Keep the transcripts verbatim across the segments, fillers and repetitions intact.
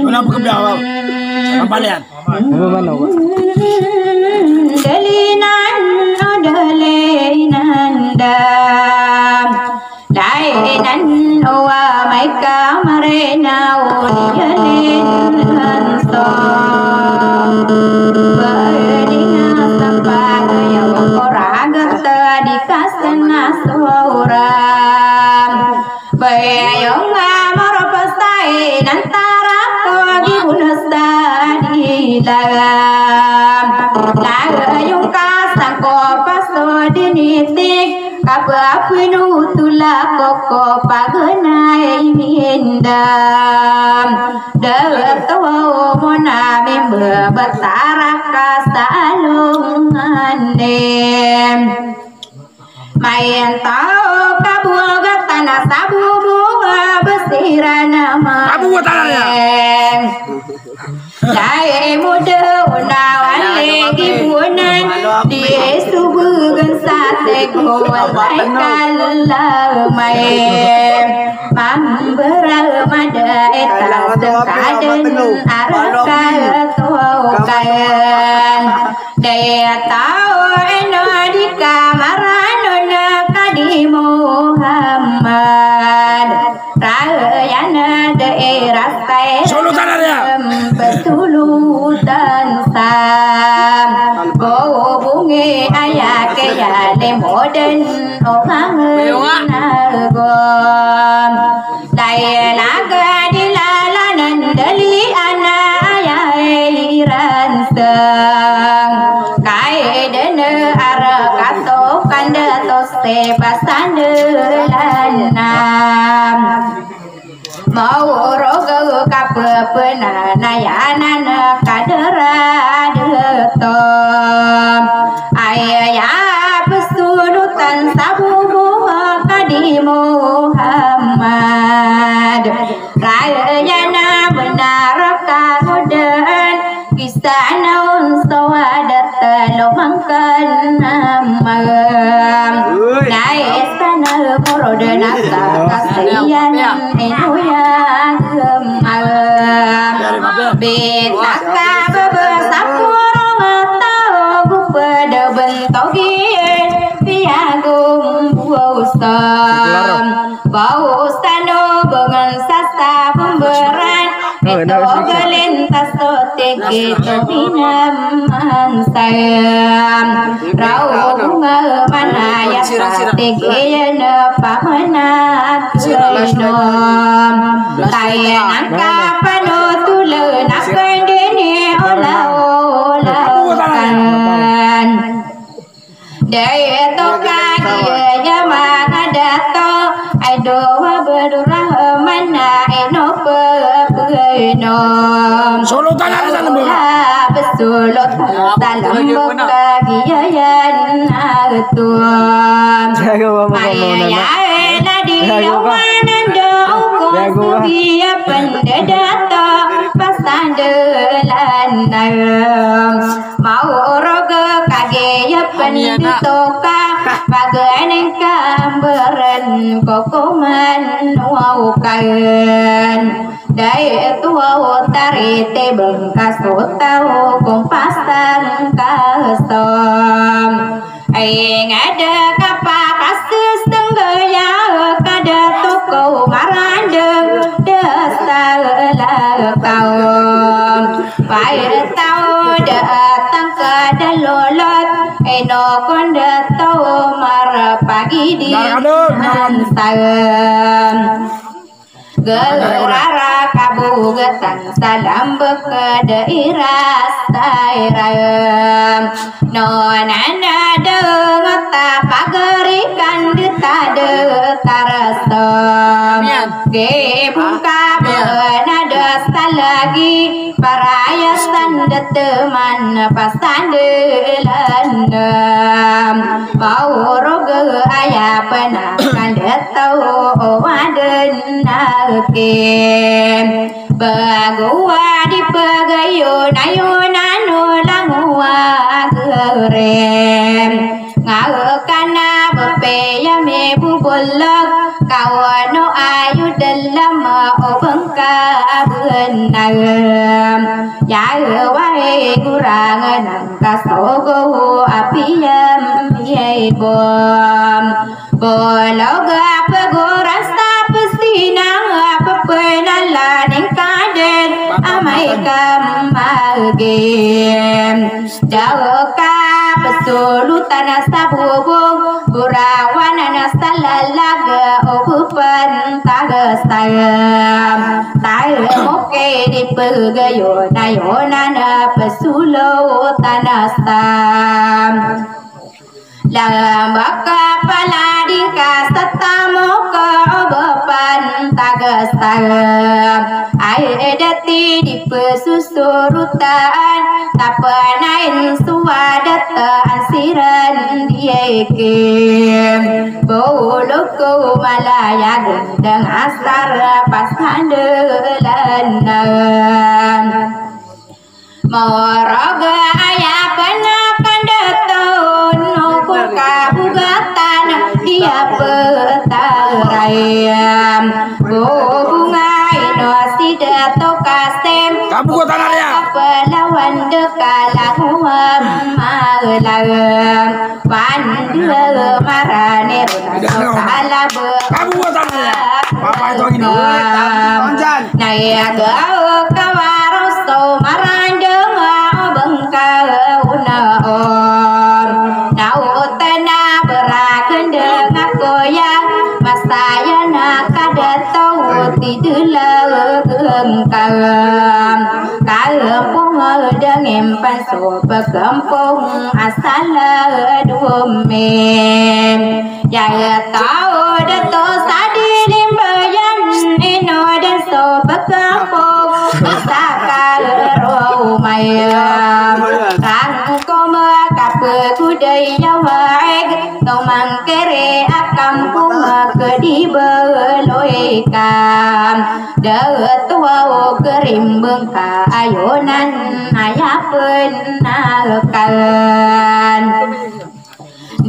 Wala pa kami awal. Kapalian. Dalinan o dalinan da. Dalinan o amay ka marina o diyalin hanto. Badina sampag yaw ko ragat di kasna soram. Bayaw nga maropos tayo ng tarak ko di unos tadi lagam. Lagayong kasang ko paso dinitik kapapinutula ko ko paganay mindam. Dato mo na mimba batarak ka sa alongan. Mayan tao kabugatan a sa bubu a basiran a ma. Kabugatan a ya. Dai muda unawan lagi bunan di subugan sa teko walay kalamay. Mamberal mada eta sengkaden arakal tukayan. Daya tao ino di ka marano na ka di Muhammad. Raya na da iras kay Sulutan na niya. Betulutan sa. Bobongi aya kaya limoden o hangen na gom. Dai laga di lalanan dali ana aya iran seng. Kai dene ara kato kanda to se pasandelan nam. Maurog kapepenan aya nan kadera deto. Aya pesulutan sa bubu ka di Muhammad. Raya na benar ka mudan kisana on sawadat lomangkan amam. Nai sana murod na sa kasiyan ino ya gemam. Bitaka bebes apuro mata gupada bentogi piyagum buwusam. Baus tano bengan sasa pemberan. Ito galintas to tigi to minam mansayam. Rao bunga manaya sa tigi na pamana kinom. Tayan ang kapano tulo na kendini ola-ola kan. Dai to kagiya manga dato, ay dowa bedurahman na ino pepeno. Sulutan na sa lembang. Besulut sa lembang kagiya yan ato. Jago ba mo? Maya na di yawan anda ukong sugiya pendadato pasandalan na. Maurog kagiya pendito ka paganeng kamberen kokoman waw kaen. Dai tuwaw tarite bengkas utaw kong pasang kasam. Ay ngada kapakases tenggaya kada toko marandeng dasa lakaw. Paya taw da atang kada lolot, ino konda taw marapagidi. Darkadon. Ansagam. Gerara kabugatan salam bekada iras tairam. Nonana dengeta pagarikan detade tarasam. Amin. Gibong kabenada salagi. Parayasan da teman pasandelan. Maurog aya penakan da taw o waden na ke. Bago a di pagayo na yunano lango a gerem. Nga kana bepeya me bubolog kawano ayo dalam Nagam, ya wai gorang nang kasogo a piyam piyai bom. Bolog a pegoras ta pesinang a pepenala ning kaden amay kamagim. Daw ka pesolotan sa bobong, gorawanan sa lalag o bepan tagas tayam. Tayam oke di pegayonayonan pesolotan sa. Lamba ka palading ka sa tamok o bepan tagas tayam. Ay dati di pesus surutan, tapanain suwadataan siran di ikim. Bolog ko malayag dang asar paskandalan. Morog aya penakan daton, nokor kabugatan, iya petarayam. Bobongay no sida to kasem. Kabugatan aya. Kapelawan de kalanguam magelam. Pande marane rona so kalab. Kabugatan aya. Papa ito ini. Naya gao kawaro so marandeng bengka una om. Nautana beragendeng akoya. Masaya na kadato ti dela gengkam. Kalempong dengem panso pekempong asala dumen. Yaya tao dato sa di limbayan, ino den so pekempong sa karo mayam. Kang ko makapeguday ya waeg, to mangkere a kampong a kedi beloy kam. Dato a o kerimbeng ka ayonan aya penakan.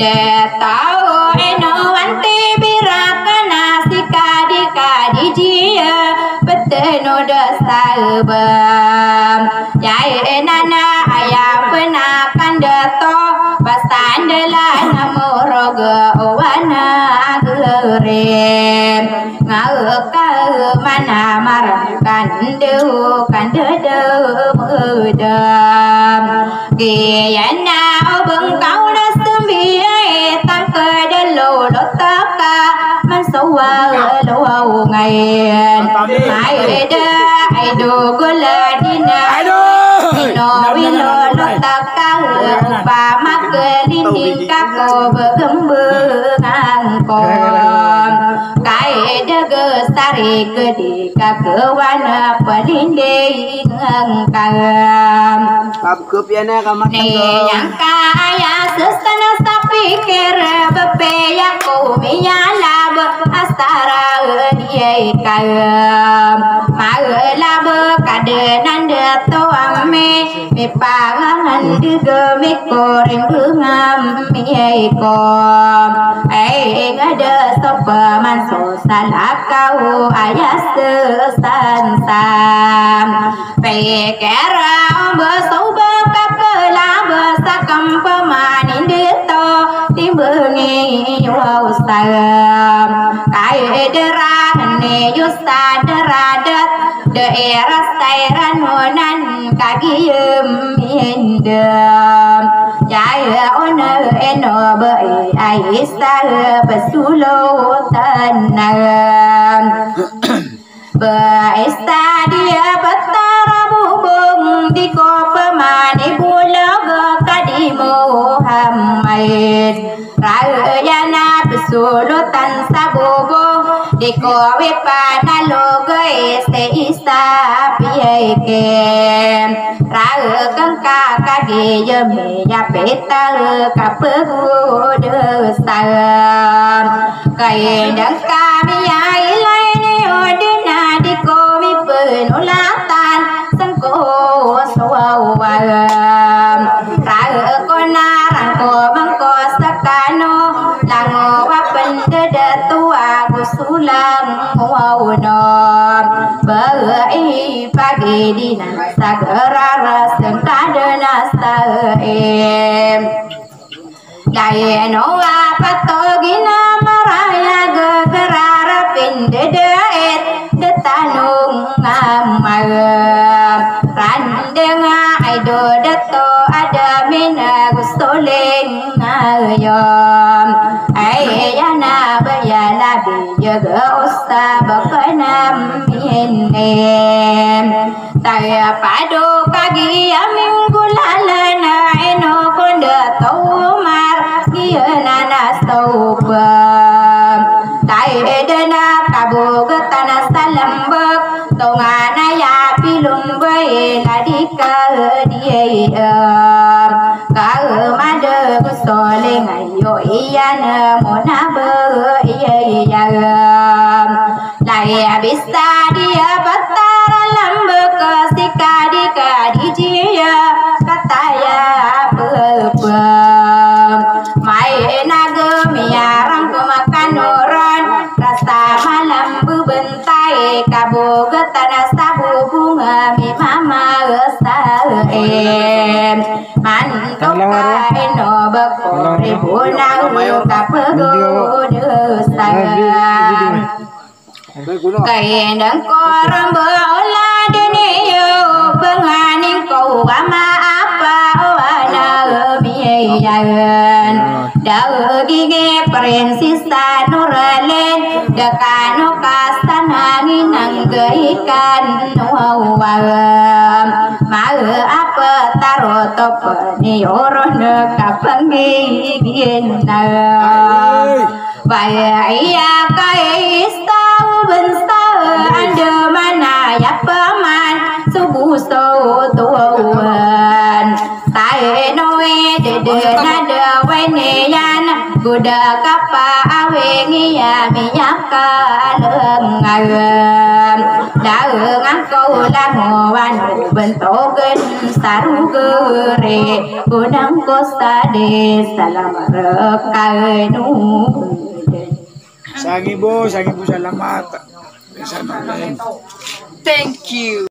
Detao eno anti birakana si kadi-kadi dia peteno desa ebam. Yai enana aya penakan deto pasandelan morog owana agerem. Ngaka mana marang kande kande de medam. Giyana o bengkaw na sembiya i tangked a lolotaka mansowa lowaw ngayen. Ay da ay do goladina. Ay do. Ino wilolotaka opama kelinding ka ko begembeng angko. Kay da gesari kedi kakewan a palinding angkam. Kabkep ya na kamat. Niyangka aya sestan sa pikir bepeya ko miyalab asara diyai kayam. Magelab kadenan dato ami. Mipangangan degemi ko rimbengam miyai ko. Ay ngada so pamanso salakaw aya sesansam. Pikira ombo so baka kelab sakam pemanin dito timbengi waw salam. Kay derang ni yus saderadat. Daerah Sairanonan kagiyem indem. Yaya ona eno bai aisa pesulo tanam. Ba ista dia betara bubung di ko pemani bulog kadi Muhammad. Raya na pesolotan sa bobo, di ko wi panaloge se isa piyaiken. Raya kangka kagiyem ya peta kapegod sa. Kay dangka miyailay ni odina di ko mi penolatan. Sengko so wawalam. Rae ko na rangko mangko sakano. Lango wa pendeda tua gusulang wawono. Bae Pagidi na sa gararas ng kada na sa em. Dai no a patogin a marayag a gararapin dedait de tanong a magam. Randeng a ay do dato adamin a gusto ling ayom. Ay yana baya labi yaga usta bakanam inem. Taya pado kagi aming gulalan a ino konda tawmar giyanan a stawbam. Taya dana kabogatan a salambak tongan aya pilumbay na di ka diyayam. Kamadeg soling ayo iyan mo na ba iyayam. Laya bista diya patara lambek sika di ka di jiya kataya pepem. Mai nagem iyarang kemakanoran rasa malam bebentai kabogatan sa bubung mi mama saem. Mantok ka ino beko ribunang kapegodo saem. Kaindang ko rombo ola diniyo, panganing ko ama apa o ana miyayan. Daging i prinsesa Nuralin, dakano kasanangin ang gaikan nuwawam. Maga apa tarotop ni oron kapanggiginan. Baya iya kai istau bensa anda mana ya paman subuh so tuwan. Tae noe dede nada wene yana guda kapa awengi ya miyaka lengalam. Dae ngangko langowan bentogen sarugere gunang ko sade salam rekaenu. Sangibo, sangibo salamat. Thank you.